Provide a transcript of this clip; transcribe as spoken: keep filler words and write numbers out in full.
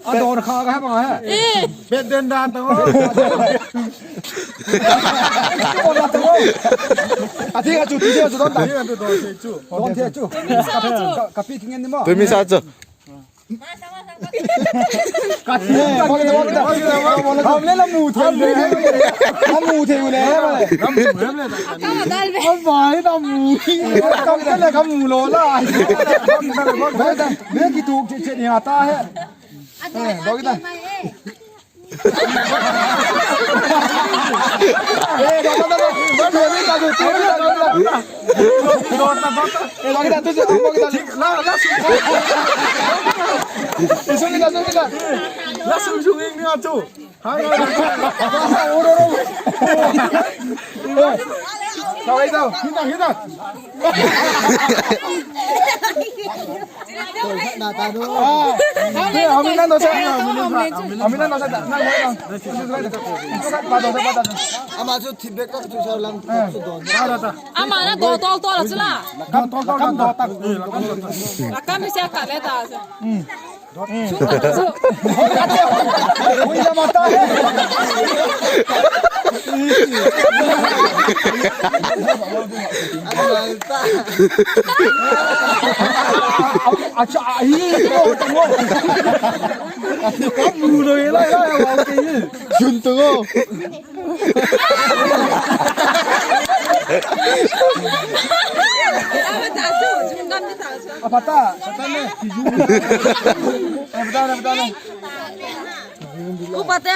A dawr kha ka he bang a he. Bet den dan ta. A thing a chu, ti thing a chu don ta. Don thing a chu. Ka pi king en ni ma. Tui mi sa chu. Ka ti a, ka ti a, ka ti a. Kam le la mu thei le. La mu thei le. Kam le la mu. Kam le la mu lo la. Be ki tu che che ni ata he. Eh, dog ita. Ama chu thip bek tak chu sa lam chu don. Ama na do tol tol chu la. Kam tol tol kam do tak. La kam mi sia ka le ta. Acha, ai, ka mu lo la la. Sun tu. Apata, apata ne. Apata, apata ne. Upate